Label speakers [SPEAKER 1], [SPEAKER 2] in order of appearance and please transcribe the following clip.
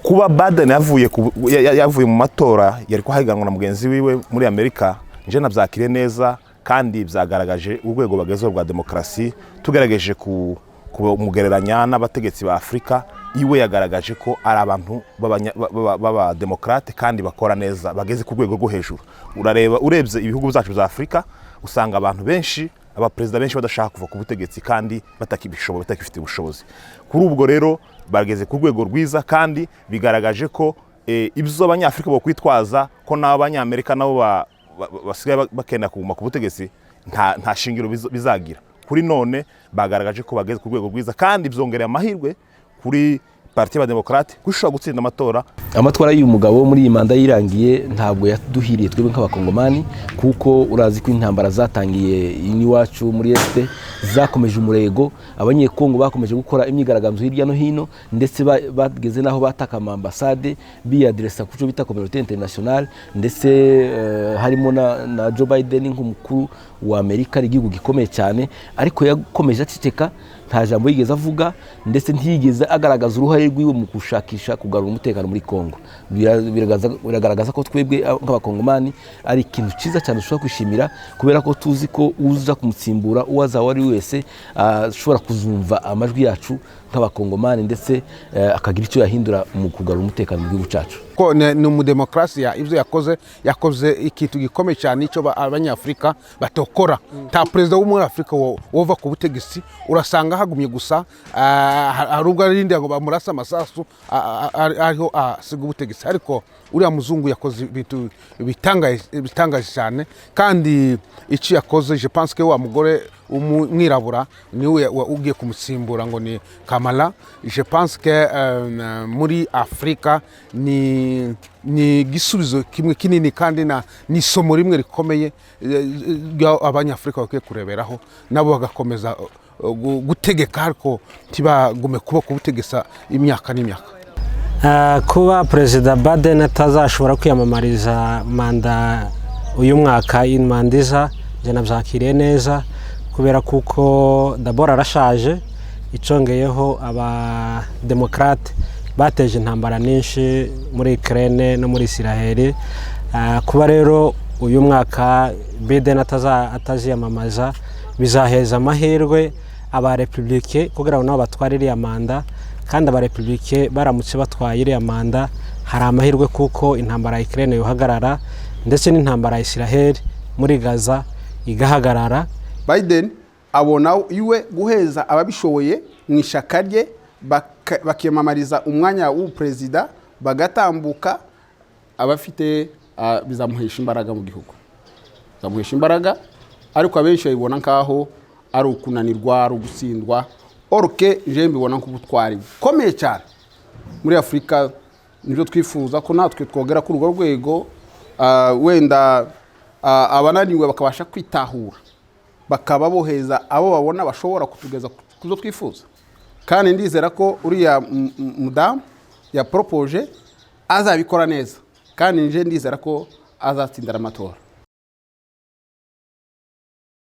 [SPEAKER 1] Kuba Biden yavuye mu matora yari kuhahiganwa na mugenzi wiwe muri Amerika, nje nabyakiriye neza kandi byagaragaje urwego bagezeho rwa demokarasi. Tugerageje kumugereranya n'abategetsi ba Afurika, iwe yagaragaje ko ari abantu b'abademokarate kandi bakora neza, bageze ku rwego rwo hejuru. Urareba, urebye ibihugu byacu bya Afurika, usanga abantu benshi, abaperezida benshi badashaka kuva ku butegetsi kandi batakibishoboye, batakifitiye ubushobozi. Kuri ubwo rero bageze ku rwego rwiza kandi bigaragaje ko ibyo Abanyafurika bokwitwaza ko n'Abanyamerika nabo basigaye bakenda kuguma ku butegetsi, nta shingiro bizagira. Kuri none bagaragaje ko bageze ku rwego rwiza kandi byongereye amahirwe kuri parti y'Abademokarate ko ishobora gutsinda amatora.
[SPEAKER 2] Amatwara y'uyu mugabo muri iyi manda yirangiye ntabwo yaduhiriye twebwe nk'Abakongomani, kuko urazi ko intambara zatangiye iwacu muri Est zakomeje umurego. Abanyekongo bakomeje gukora imyigaragambyo hirya no hino, ndetse bageze n'aho bataka amambasade, biyadiresa ku cyo bita communauté internationale, ndetse harimo na Joe Biden nk'umukuru wa Amerika, ari igihugu gikomeye cyane, ariko yakomeje aceceka, nta jambo yigeze avuga, ndetse ntiyigeze agaragaza uruhare rwiwe mu gushakisha kugarura umutekano muri Kongo. Biragaragaza ko twebwe nk'Abakongomani ari ikintu cyiza cyane dushobora kwishimira, kubera ko tuzi ko uza kumutsimbura, uwo azaba ari wese, ashobora kuzumva amajwi yacu nk'Abakongomani, ndetse akagira icyo yahindura mu kugarura umutekano mu gihugu cyacu.
[SPEAKER 3] Ko ni umudemokarasiya. Ibyo yakoze, yakoze ikintu gikomeye cyane, icyo Abanyafurika batokora. Nta perezida wo muri Afurika wova ku butegetsi, urasanga hagumye gusa hari ubwo arindira ngo bamurase amasasu ariho asiga ubutegetsi. Ariko uriya muzungu yakoze ibintu bitangaje cyane, kandi icyo yakoze, je pense que wa mugore umwirabura niwe ugiye kumusimbura, ngo ni Kamala. Je pense que muri Afurika ni igisubizo kimwe kinini kandi ni isomo rimwe rikomeye Abanyafurika bakwiye kureberaho, nabo bagakomeza gutegeka, ariko ntibagume kuba kubutegesa imyaka n'imyaka.
[SPEAKER 4] Kuba Perezida Biden atazashobora kwiyamamariza manda uyu mwaka, manda iza, njye nabyakiriye neza, kubera kuko d'abord arashaje. Icongeyeho, Abademokarate bateje intambara nyinshi muri Ukraine no muri Israel. Kuba rero uyu mwaka Biden ataziyamamaza bizaheza amahirwe Abarepublike kugira ngo nabo batware iriya manda. Kandi Abarepublike baramutse batwaye iriya manda, hari amahirwe kuko intambara ya Ukraine yohagarara, ndetse n'intambara ya Israel muri Gaza igahagarara.
[SPEAKER 5] Biden abona iwe guheza ababishoboye mu ishyaka rye bakiyamamariza umwanya w'ubuperezida, bagatambuka abafite, bizamuhesha imbaraga mu gihugu, bizamuhesha imbaraga. Ariko abenshi babibona nk'aho ari ukunanirwa, ari ugutsindwa. Or que je mbibona nk'ubutwari bukomeye cyane. Muri Afurika nibyo twifuza, ko natwe twogera kuri urwo rwego, wenda abananiwe bakabasha kwitahura, bakaba boheza abo babona bashobora kutugeza ku zo twifuza. Kandi ndizera ko uriya mudamu yaporopoje azabikora neza, kandi nje ndizera ko azatsindira amatora.